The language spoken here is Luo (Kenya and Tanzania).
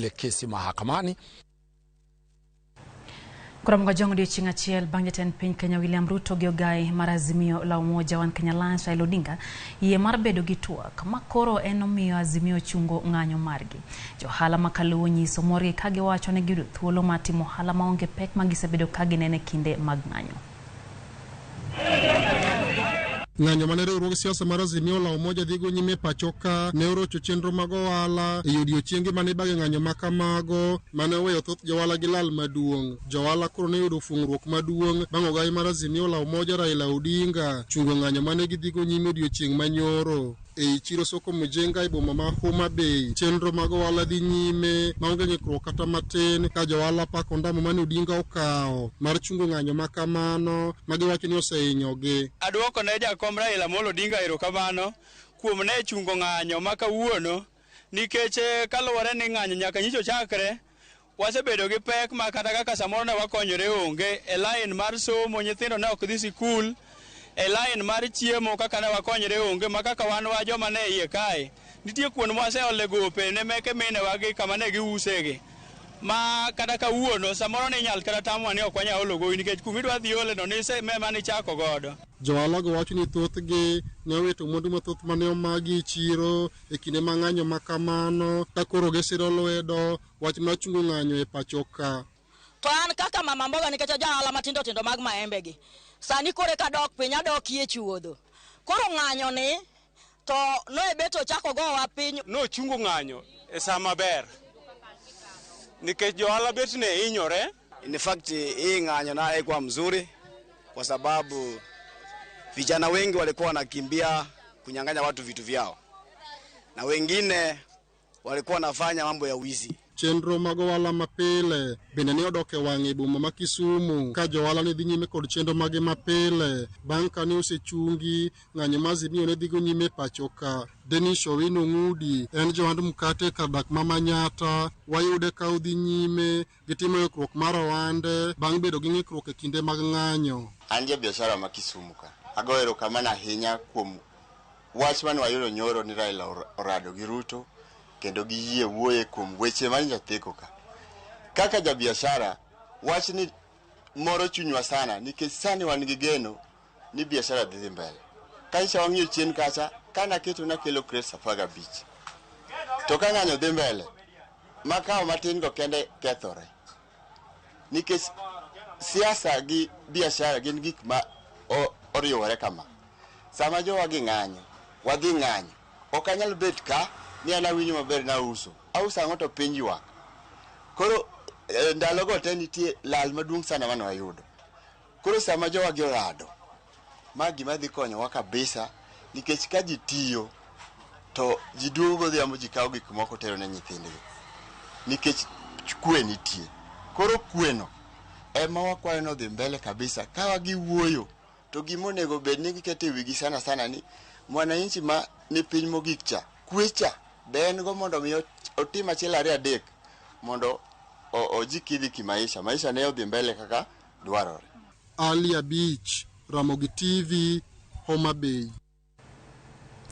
ile kesi mahakamani. Koro Jong odiochieng' achiel bang' jatend piny Kenya William Ruto gi ogai mar Azimio la Umoja One Kenya Alliance Raila Odinga yie mar bedo gi twak ma koro en omiyo Azimio chungo ng'anyo margi. Johala ma Kaluo nyiso morgi ka giwacho ni giyudo thuolo mar timo ohala maonge pek ma gisebedo ka gineno e kinde mag ng'anyo. Ng'anyo mane riwruog siasa mar Azimio la Umoja dhigo nyime e pacho ka ne orocho chenro mag ohala e odiochienge mane ibage ng'anyo ma kamago mane oweyo thoth johala gi lal maduong'. Johala koro ne oyudo fung'ruok maduong' bang' ogai mar Azimio la Umoja Raila Odinga chungo ng'anyo mane gidhigo nyime odiochieng' manyoro. Ei chiro Soko Mujinga e boma ma Homa Bay, chenro mag ohala dhi nyime maonge ng'ikruok kata matin ka johala pako ondamo mane Odinga okawo mar chungo ng'anyo ma kamano ma giwacho ni osehinyogi. Aduoko ne jakom Raila Amolo Odinga erokamano kuom ne chungo ng'anyo ma kawuono nikech kaluwore ni ng'anyo nyaka nyicho chakre wasebedo gi pek ma kata kaka samoro ne wakonyore onge e line mar somo, nyithindo ne ok dhi sikul, e line mar chiemo kaka ne wakonyore onge ma kaka wan wa joma ne iye kae nitie kuond mwaseole gope ne meke minewa gi kama ne giusegi ma kata kawuono samoro ne inyal kata tamwa ni ok wanyal olo gowi nikech kumidwa dhi ole no nise mema nichako godo. Johala go wacho ni thothgi ne owito mwandu mathoth mane omagi e chiro e kinde ma ng'anyo ma kamano ka koro gisiro lwedo wach mar chungo ng'anyo e pacho ka. To an kaka mama mboga nikech ajahala matindo tindo mag maembe gi, sani koro eka adok piny, adokie chuodho. Koro ng'anyo ni to noebet ochako gowa piny. Nochungo ng'anyo e saa maber nikech johala bet ne hinyore. In fact, hii ng'anyo na haikuwa mzuri kwa sababu vijana wengi walikuwa wanakimbia kunyang'anya watu vitu vyao na wengine walikuwa wanafanya mambo ya wizi. Chenro mag ohala mapile bende ne odok e wang'e e boma ma Kisumu ka johala ne dhi nyime kod chenro mage mapile bang' ka ne osechungi ng'anyo ma Azimio ne dhigo nyime e pacho ka. Dennis Owino Ng'udi en johand mkate kar dak ma Manyata wayude ka odhi nyime gi timo ikruok mar ohande bang' bedo gi ng'ikruok e kinde mag ng'anyo. An ja biashara ma Kisumu ka. Agoyo erokamano ahinya kuom wach mane wayudo nyoro ni Raila orado gi Ruto kendo giyie wuoye kuom weche man jatheko ka. Kaka ja biashara, wach ni moro chunywa sana nikech sani wan gi geno ni biashara dhi dhi mbele. Kanyicha wang'iyo chien kacha, kana keto nakelo crates 15. To ka ng'anyo dhi mbele, makao matin go kende kethore. Nikech siasa gi biashara gin gik ma oriwore kama. Sama jowa gi ng'anyo, wadhi ng'anyo. Ok anyal bet ka ni an awinjo maber na auso. Auso ang'o to piny ywak. Koro ndalogo te nitie lal maduong' sana mane wayudo. Koro sama jowa gi orado, ma gima dhi konyowa kabisa nikech ka ji tiyo to ji duogo godhiambo ji kawo gik moko tero ne nyithindgi nikech kwe nitie. Koro kweno ema wakwayo ni odhi mbele kabisa ka wagiwuoyo to gima onego bed ni giketo e wigi sana sana ni mwananchi ma ni piny mogik cha kwe cha be en go mondo mi otim achiel ariyo adek mondo ojikidhi kimaisha, maisha ne odhi mbele kaka dwarore. Ali Abich, Ramogi TV, Homa Bay.